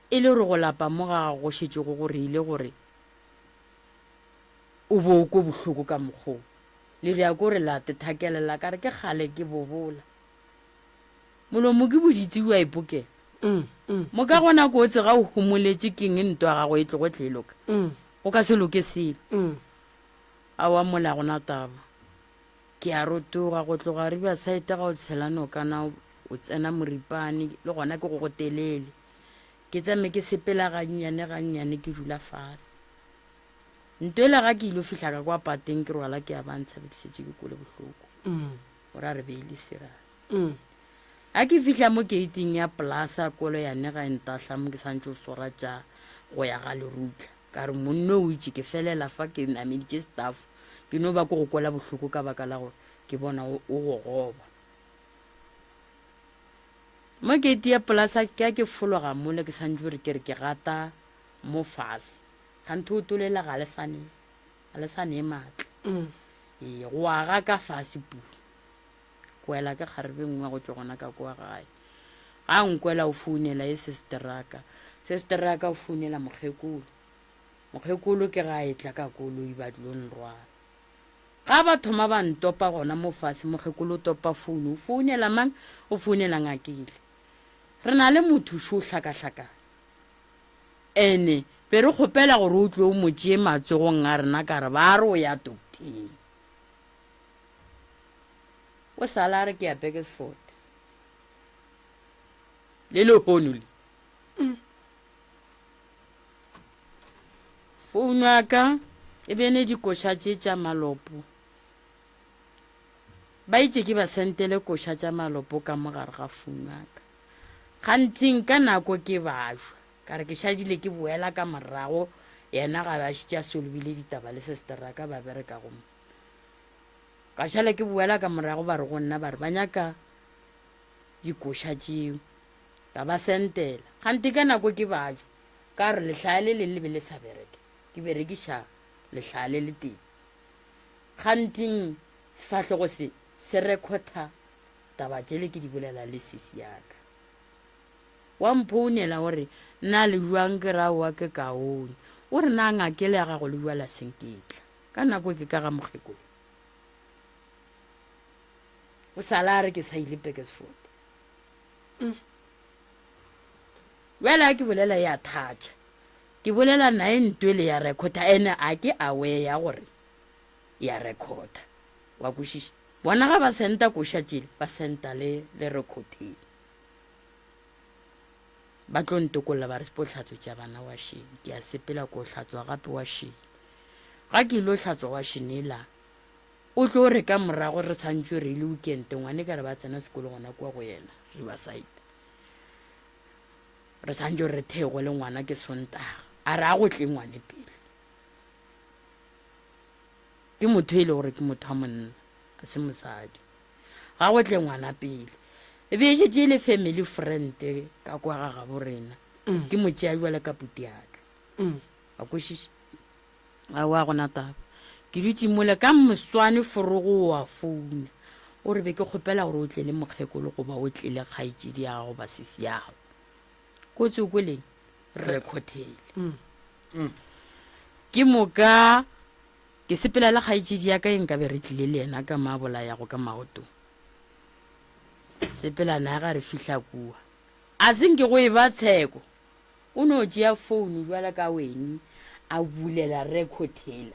e le gore go lapa mo ga gago go šetše go go reile gore o bo o kwe bohloko ka mokgwa wo. Le rea ko re la tethakelela ka re ke kgale ke bobola. Molomo ke boditse o a ipokela. Mo ka gona kotsi ga o homoletše keng ntwa ya gago e tlogo tle e loka. Go ka se loke selo. Aowa mola gona taba. Ke a rotoga go tloga Riverside ga o tshela nokana o tsena Moripane le gona ke go go telele. Ke tsame ke sepela gannyane gannyane ke dula fase. Ntwela ga ke ilo fihla ka kwa pateng ke rwala ke a ba ntsha be ke šetše ke kwele bohloko. Gore a re be e le serious. Ga ke fihla mo keiting ya polasa kolo ya ne ga e ntahla mo ke santše o swara tša go ya ga lerutla. Ka re monno o itše ke felela fa ke nameditše staff ke no ba ko go kwela bohloko ka baka la gore ke bona o gogoba. Mo keiti ya polasa ke a ke fologa mole ke santše gore ke re ke gata mo fase. Kganthe o tolela ga le sa ne ga le sa ne maatla. Ee, go aga ka fase pula. Kwela ke kgarebe nngwe go tšwa gona ka kwa gae. Ga a nkwela o founela e sesteraka. Sesteraka o founela mokgekolo. Mokgekolo ke ga e tla ka koloi ba tlo nrwala. Ga ba thoma ba ntopa gona mo fase mokgekolo o topa founu o founela mang? O founela ngakile. Re na le motho šo hlakahlakane. Ene be re kgopela gore o tlo o mo tšee matsogong a rena ka re ba re o ya tokteng. O sala a re ke ya Burgersfort. Le lehono le. Founu ya ka e bene dikoša tše tša malopo. Ba itše ke ba sentele koša tša malopo ka mo gare ga founu ya ka. Ganting ka nako ke bajwa. Ka re ke šadile ke boela ka morago yena ga ba šitše a solobile ditaba le sesteraka ba berekago mo. Ka šale ke boela ka morago ba re go nna ba re ba nyaka dikoša tšeo. Ka ba sentela. Gante ka nako ke bajwa. Ka gore lehlaya le leng le be le sa bereke, ke berekiša lehlaya le le tee. Kganting sefahlogo se se rekhotha taba tšele ke di bolela le sisi ya ka. Wa mphounela o re, Na le bjang? Ke re, Aowa ke kaone. O re, Na ngakele ya gago le bjala senketla? Ka nako ke ka ga mokgekolo. O sala a re ke sa ile Pekersford. Mm. Bjale a ke bolela ya thatša. Ke bolela nae ntwele ya rekhotha ene a ke aware ya gore ya rekhotha. Wa kwešiša? Bona ga ba senta koša tšele, ba senta le le rekhotheng. Ba tlo ntokolla ba re sepo hlatswe tša bana washeng. Ke a sepela ko hlatswa gape washeng. Ga ke ilo hlatswa washeng ela, o tlo re ka morago re santšwe re ile weekend ngwane ka re ba tsena sekolo gona kua go yena Riverside. Re santšwe re thego le ngwana ke Sontaga. A re a go tle ngwane pele. Ke motho e le gore ke motho wa monna, a se mosadi. Ga go tle ngwana pele. E be e šetše e le family friend ka kwa ga gabo rena. Mm. Ke mo tšea jwale ka puti ya ka. Mm. A kwešiša? Aowa gona taba. Ke dutše mola ka moswane forogo wa founa. O re be ke kgopela gore o tle le mokgekolo goba o tle le kgaetšedi ya gago goba sesi ya gago. Kotsi o kweleng? Rekhothele. Mm. Mm. Ke moka ke sepela le kgaetšedi ya ka e nkabe re tlile le yena ka ma bolayago ka maoto. Sepela naye ga re fihla kua. A se nke go e ba tsheko. O no tšea founu bjalo ka weni a bulela record yela,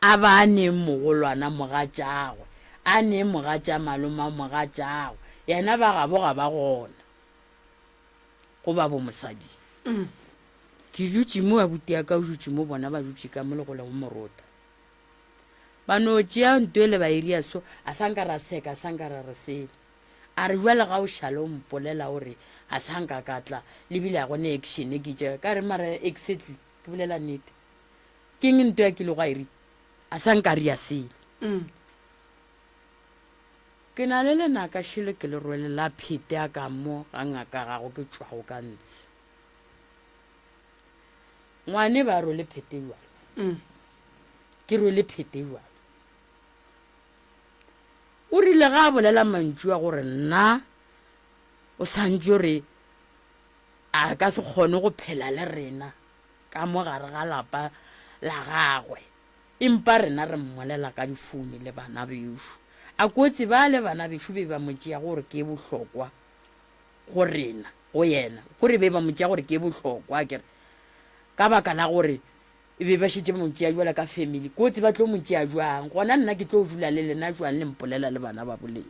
a ba a nee mogolwana mogatšagwe, a nee mogatša maloma mogatšagwe, yena ba gabo ga ba gona, go ba bo mosadi. Ke dutše mo, abuti ya ka o dutše mo, bona ba dutše ka mo le go lego morota. Ba no tšea nto ele ba iria so, a sa nka ra seka, a sa nka ra re selo. A re, Bjale ga o šale o mpolela o re ga sa nka ka tla, le bile ga go ne action ke tše. Ka re, Mara exactly, ke bolela nnete. Ke eng nto ya kilego a e ri? A sa nka ria selo. Ke na le lenaka šele ke le rwele la phete a ka mo ga ngaka gago ke tšwago ka ntshe. Ngwane ba rwele phete bjalo. Ke rwele phete bjalo. O rile ge a bolela mantšu a gore nna o santše re a ka se kgone go phela le rena ka mo gare ga lapa la gagwe, empa rena re mmolela ka difoune le bana bešo. A kotsi ba le bana bešo be ba mo tšea gore ke bohlokwa go rena, go yena, kore be ba mo tšea gore ke bohlokwa, ke re ka baka la gore E be ba šetše ba mo tšea bjalo ka family. Kotsi ba tlo mo tšea bjang? Gona nna ke tlo dula le lena jwang le mpolela le bana ba boleng?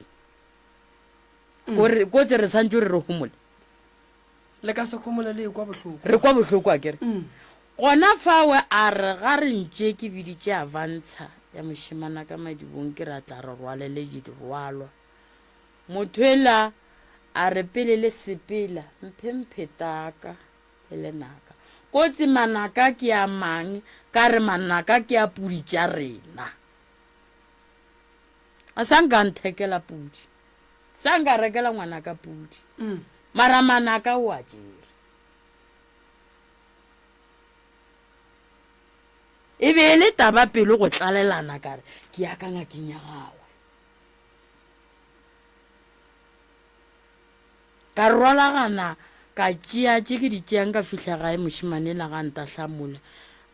Mm. Kore kotsi re santše re re homole. Le ka se homole le kwa bohloko. Re kwa bohloko a kere. Mm. Gona fawe a re ga re ntše ke biditše avantsha ya mošemana ka madibong ke re a tla re rwalele dirwalwa. Motho ela a re pele le sepela mphe mphetaka. Le lenaka. Kotsi manaka ke a mang? Ka re manaka ke a pudi tša rena. A sa nka nthekela pudi. Sa nka rekela ngwanaka pudi. Mm. Mara manaka o a tšere. E be e le taba pelo go tlalelana ka re ke ya ka ngakeng ya gagwe. Ka rwalagana ka tšea tše ke di tšeang ka fihla gae mošemane ela ga ntahla mola.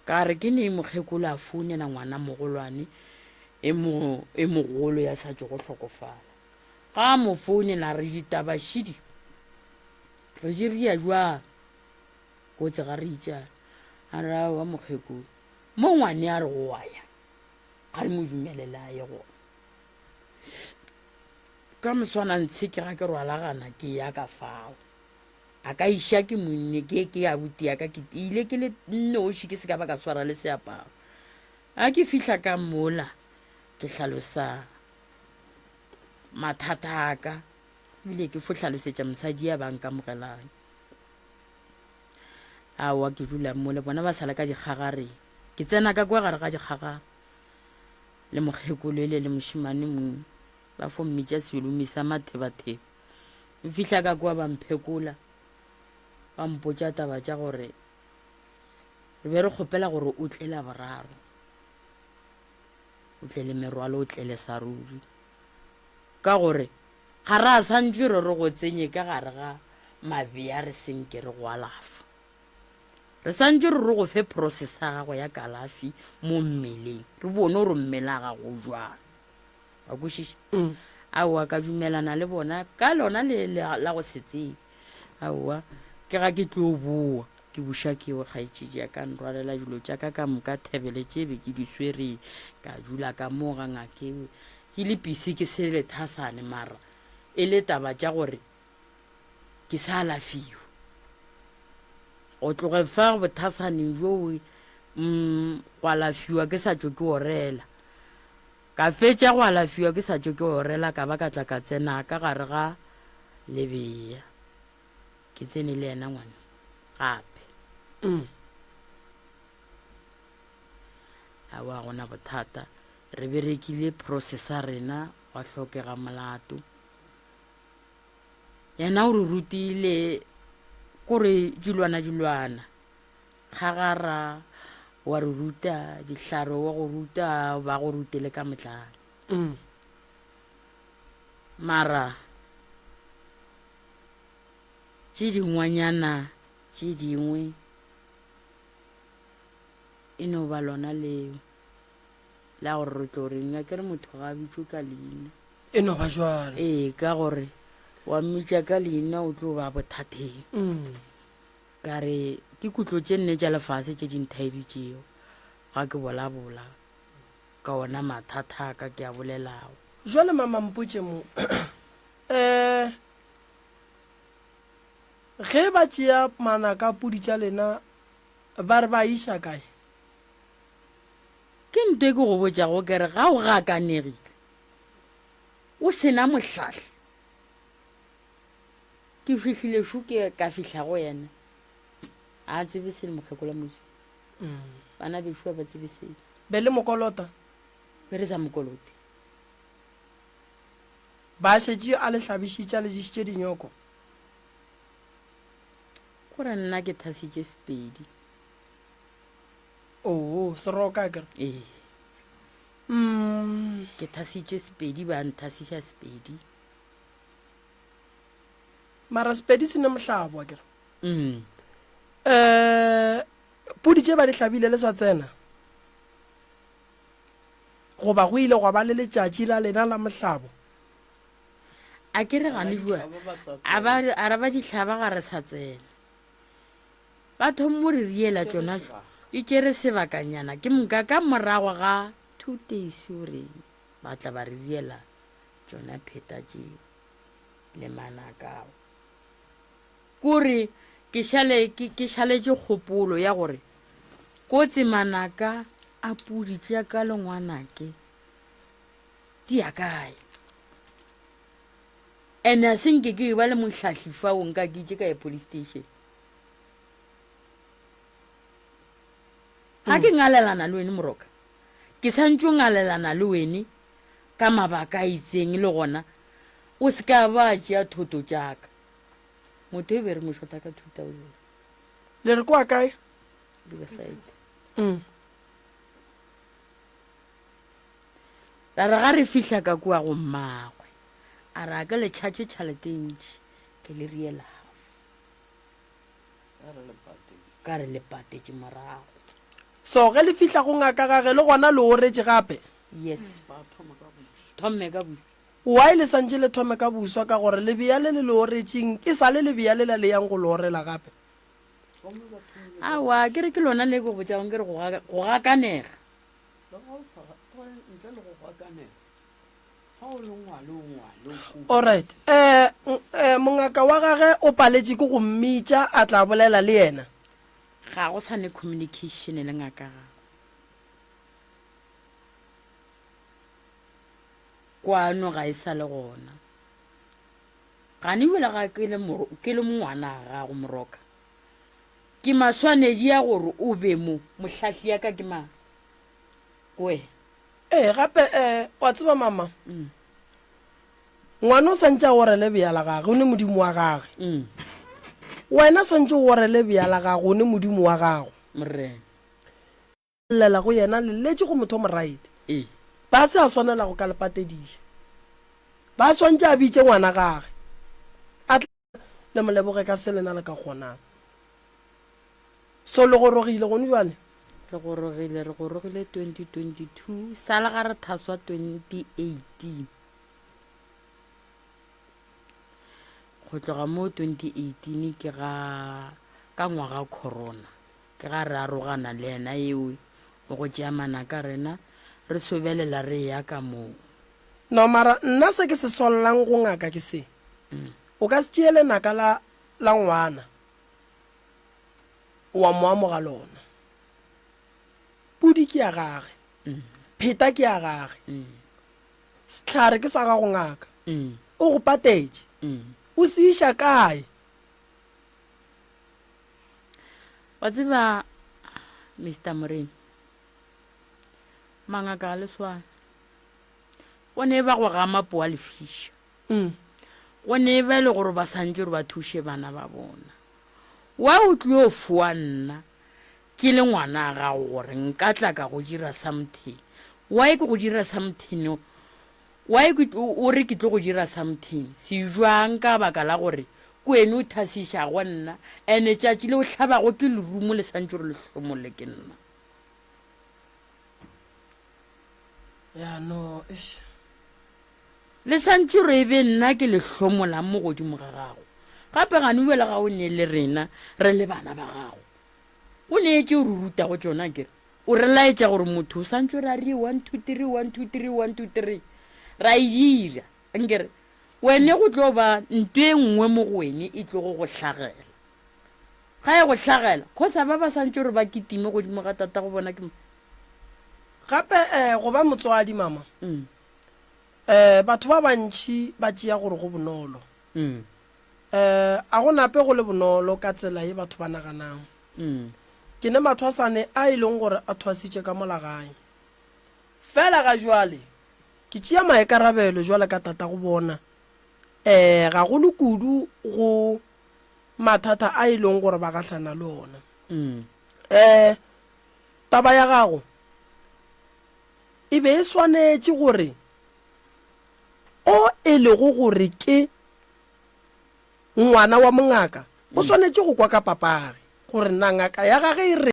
Ka re ke neng mokgekolo a founela ngwana mogolwane e mo e mogolo ya sa tšogo hlokofala. Ga a mo founela re ditaba šidi re di ria jwang kotsi ga re itšana. A re aowa mokgekolo mo ngwane a re go wa ya ga re mo dumelele a ye gona. Ka moswana ntshe ke ga ke rwalagana ke ya ka fao. A ka iša ke monne ke ke abuti ya ka ke ile ke le nnoši ke se ka ba ka swara le seaparo. A ke fihla ka mola ke hlalosa mathata a ka ebile ke fo hlalosetša mosadi ya ba nkamogelang. Aowa ke dula mola bona ba sala ka dikgagareng. Ke tsena ka kwa gare ga dikgagare le mokgekolo ele le mošemane mongwe. Ba fo mmitša selomi sa mathebatheba. Mfihla ka kwa ba mphekola, ba mpotša taba tša gore Re be re kgopela gore o tle Laboraro. O tle le merwalo, o tle le sa ruri. Ka gore ga ra santšwe re re go tsenye ka gare ga mabea re senke re go alafa. Re santšwe re re go fe process ya gago ya kalafi mo mmeleng, re bone gore mmele wa gago o jwang. Wa kwešiša? Mm. Aowa, ka dumelana le bona ka lona le la go se tsebe. Aowa, ke ga ke tlo boa ke buša ke o kgaetšedi ya ka nrwalela dilo tša ka ka moka thebele tše be ke di swere ka dula ka mo ga ngake ke le pisi ke se lethasane mara e le taba tša gore ke sa alafiwa go tloge fa bothasaneng bjo mm, go alafiwa ke sa tšo ke orela Ka fetša go alafiwa ke sa tšwe ke orela ka ba ka tla ka tsena ka gare ga lebea. Ke tsene le yena ngwana gape. Mm. Aowa gona bothata. Re berekile process ya rena gwa hlokega molato. Yena o re rutile kore dilwana dilwana. Kgagara wa re ruta, dihlare wa go ruta, ba go rute le ka motlane. Mm. Mara tše dingwanyana tše dingwe e no ba lona leo la gore re tlo reng a kere motho ga a bitšwe ka leina e no ba jwalo ee ka gore wa mmitša ka leina o tlo ba bothateng mm. Ka re, Ke kutlo tše nne tša lefase tše di nthaeditšego ga ke bolabola ka ona mathata a ka ke a bolelago. Jwale mama mpotše mo, eh, ge ba tšea manaka a pudi tša lena ba re ba a iša kae? Ke nto e ke go botšago ke re ga o gakanegile o se na mohlahli, Ke fihlile šo ke ka fihla go yena a tsebe selo mokgekolo mojo mm. bana bešo ba tsebe selo be le mokolota be re sa mokolote ba šetše a le hlabišitše a le ješitše dinyoko kore nna ke thasitše sepedi oo seroka kere ee mm. ke thasitše sepedi ba nthasiša sepedi Mara Sepedi se ne mohlabo akere. Mm. Eh pudi tše ba di hlabile le sa tsena. Goba go ile gwa ba le letšatši la lena la mohlabo. A ke re gane jua. A ba a re ba di hlaba ga re sa tsena. Ba thommo re riela tšona di tšere sebakanyana ke moka ka morago ga 2 days o re ba tla ba re riela tšona pheta tšeo. le manakao. Kore ke šale ke, ke šaletše kgopolo ya gore kotsi manaka a pudi tša ka le ngwanake di ya kae. Ene a se nke ke ba le mohlahli fao nka ke itše ka ya police station. Ga ke ngalelana le wene moroka, ke santšo ngalelana le wene ka mabaka a itseng le gona o se ka ba tšea thoto tša ka. Motho e be re mo shota ka 2000. Le re kwa kae? Riverside. Mm. Ra re ga re fihla ka kua go mmagwe a re a ke le tšhatše tšhalete e ntši ke le riela half. Ka re le patetše morago. So ge le fihla go ngaka gage le gona le oretše gape? Yes. Thome ka buswa. Why le santše le thome ka buswa ka gore lebea le le le oretšeng e sa le lebea lela le yang go le orela gape? Aowa ke re ke lona le ke go botšago ke re go gakanega. Ntle le go gakanega ga o le ngwale o ngwale o kudu. Alright. Eh, eh, mongaka wa gage o paletše ke go mmitša a tla bolela le yena. Ga go sa ne communication le ngaka gago. Kwano ga e sa le gona. Gane bjale ga ke le ke le mongwana gago moroka. Ke maswanedi ya gore o be mo, mohlahli ya ka ke mang? Ke wena. Ee, gape, eh, wa tseba mama, mm. ngwana o santše a orele bea la gage, o ne modimo wa gage. Mm. Wena santše o orele bea la gago, o ne modimo wa gago. Morena. Llela go yena, le lletše go motho o moraete. Ee. Ba se a swanela go ka le patediša. Ba swantše a bitše ngwana gage, a tle le mo leboge ka se lena le ka kgonang. So le gorogile gone jwale? Re gorogile, re gorogile 2022, sa le ga re thaswa 2018. Go tloga mo 2018 ke ga ka ngwaga corona, ke ga re arogana le yena eo o go tšea manaka rena re sobelela re eya ka moo. No mara nna se ke se sollang go ngaka ke se, o ka se tšee lenaka la la ngwana wa mo amoga lona. Pudi ke ya gage, pheta ke ya gage, sehlare ke sa gago ngaka. O go patetše, o se iša kae? Wa tseba Mister Moremi, mangaka a le swane. Go ne ba go gama poa lefiša. Go ne ba e le gore ba santše gore ba thuše bana ba bona. Wa o tlio foa nna ke le ngwana a gago gore nka tla ka go dira something. Why ke go dira something? Why ke o re ke tlo go dira something? Se jwang ka baka la gore ke wene o thasišago nna ene tšatši le o hlabago ke lerumo le santše gore le hlomolle ke nna. Ya no, eish. Le santše gore e be nna ke le hlomolang mo godimo ga gago. Gape gane bjale ga o ne le rena re le bana ba gago. O ne tše o re rutago tšona kere. O re laetša gore motho o santše gore a re 1 2 3 1 2 3 1 2 3. Ra e dira. Nkere wene go tlo ba nto e nngwe mo go wene e tlogo go hlagela. Ga e go hlagela, khosa ba ba santše gore ba kitime godimo ga tata go bona ke Gape eh, go ba motswadi mama. Mm. Eh, batho ba bantši ba tšea gore go bonolo. Mm. Eh, a go nape go le bonolo ka tsela ye batho ba naganang. Mm. Ke ne mathwasane a e leng gore a thwasitše ka mola gae. Fela ga jwale, ke tšea maikarabelo jwale ka tata go bona, eh, gagolo kudu go mathata a e leng gore ba gahlana le ona. Mm. Eh, taba ya gago e be e swanetše gore o e lego gore ke ngwana wa mongaka o swanetše go kwa ka papage gore na ngaka ya gage e re.